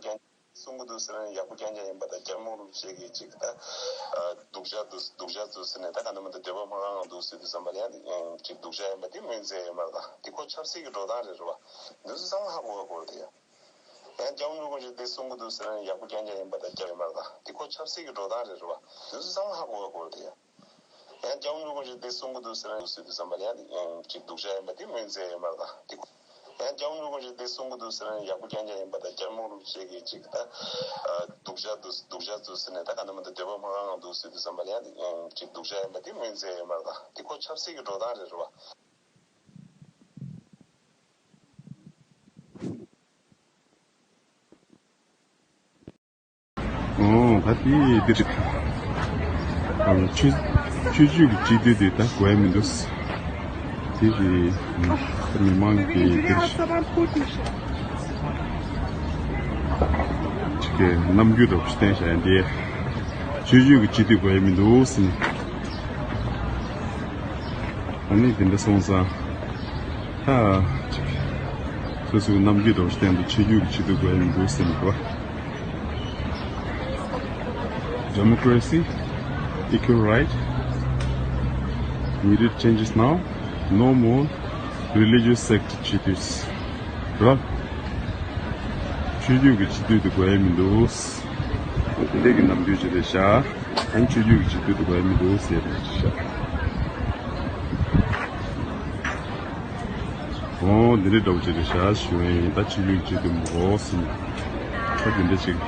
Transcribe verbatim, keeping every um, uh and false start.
གསུང་གི་འདུག་ཟེར་ན་ཡག་པོ་རྐྱང་རྐྱང་ཡིན་པ་དང་། སྐྱབས་མགོན་རིན་པོ་ཆེ་གིས་ཅིག་ད་སྡུག་ཅག་འདུག་སྡུག་ཅག་འདུག་ཟེར་ནས། ད་ག་ནང་མི་འདུག་འདོད་པ་མ་ཁེངས་འདུག་ཟེར་དུས་ཙམ་པ་ལ་ཡང་ཅིག་སྡུག་ཅག་ཡིན་པ་དེ་ངོས་འཛིན་ཡོད་མ་རེད། ད་དེ་ཁོ་ཆབ་སྲིད་ཀྱི་འགྲོ་སྟངས་རེད། རེད་བ། འདི་ཚོ་ཚང་མ་ཧ་གོ་བ་གོ་རེད་ཡ། ཡང་སྐྱབས་མགོན་རིན་པོ་ཆེ་འདི་གསུང་གི་འདུག་ཟེར་ན་ཡག་པོ་རྐྱང་རྐྱང་ཡིན་པ་དང་། སྐྱབས་ཡོད་མ་རེད། ད་དེ་ཁོ་ཆབ་སྲིད་ཀྱི་འགྲོ་སྟངས་རེད། རེད་བ། འདི་ཚོ་ཚང་མ་ཧ་གོ་བ་གོ་རེད་ཡ། ཡང་སྐྱབས་མགོན་རིན་པོ་ཆེ་འདི་གསུང་གི་འདུག་ཟེར་ན་འདུག་ཟེར་དུས་ཙམ་པ་ལ་ཡང་ཅིག་སྡུག་ཅག་ཡིན་པ་དེ་ངོས་འཛིན་ཡོད་མ་རེད། ད་དེ་ཁོ་ཡང་སྐྱབས་མགོན་རིན་པོ་ཆེ་འདི་གསུང་གི་འདུག་ཟེར་ན་ཡག་པོ་རྐྱང་རྐྱང་ཡིན་པ་དང་། སྐྱབས་མགོན་རིན་པོ་ཆེ་གིས་ཅིག་ད་སྡུག་ཅག་འདུག་སྡུག་ཅག་འདུག་ཟེར་ནས། ད་ག་ནང་མི་འདུག་འདོད་པ་མ་ཁེངས་འདུག་ཟེར་དུས་ཙམ་པ་ལ་ཡང་ཅིག་སྡུག་ཅག་ཡིན་པ་དེ་ངོས་འཛིན་ཡོད་མ་རེད། ད་དེ་ཁོ་ཆབ་སྲིད་ཀྱི་འགྲོ་སྟངས་རེད། རེད་བ། ཨོ། ད་དེ་འདི་རེད། ཨ་ཆོས་ཆོས་བརྒྱུད་ཀྱི་སྤྱི་འཐུས་དེ་ད་དགོས་ཡ་མི་འདུག་དེ་གི་ད་མི་མང་གི་འདི་རེད། ཅིག་གི་རྣམ་འགྱུར་འདྲ་པོ་ཞིག་བསྟན་བཞག་ཡ་འདི། ཆོས་བརྒྱུད་ཀྱི་སྤྱི་འཐུས་དགོས་ཡ་མི་འདུག་ཟེར་ནས། ཨ་ནི་དེ་འདྲ་སོང་ཙང་། ད་ཅིག་སོ་སོའི་རྣམ་འགྱུར་འདྲ་པོ་ཞིག་བསྟན་འདུག་ཆོས་བརྒྱུད་ཀྱི་སྤྱི་འཐུས་དགོས་ཡ་མི་འདུག་ཟེར་ནས་རེད་བ། Democracy, equal right, needed changes now, no more religious sect སྤྱི་འཐུས། ར། ཆོས་བརྒྱུད་ཀྱི་སྤྱི་འཐུས་དེ་དགོས་ཡ་མི་འདུག་དེ་འདྲ་གི་རྣམ་འགྱུར་ཅིག་རེད་ཤག་ཨ་ནི་ཆོས་བརྒྱུད་ཀྱི་སྤྱི་འཐུས་དེ་དགོས་ཡ་མི་འདུག་ཟེར་རེད་ཤག་འོ་འདི་འདྲ་འདྲ་པོ་ཅིག་རེད་ཤག་ཞུ་ཡ་ཡིན། ད་ཆོས་བརྒྱུད་ཀྱི་སྤྱི་འཐུས་མི་དགོས་ཟེར་ནས། ད་འདི་འདྲ་ཅིག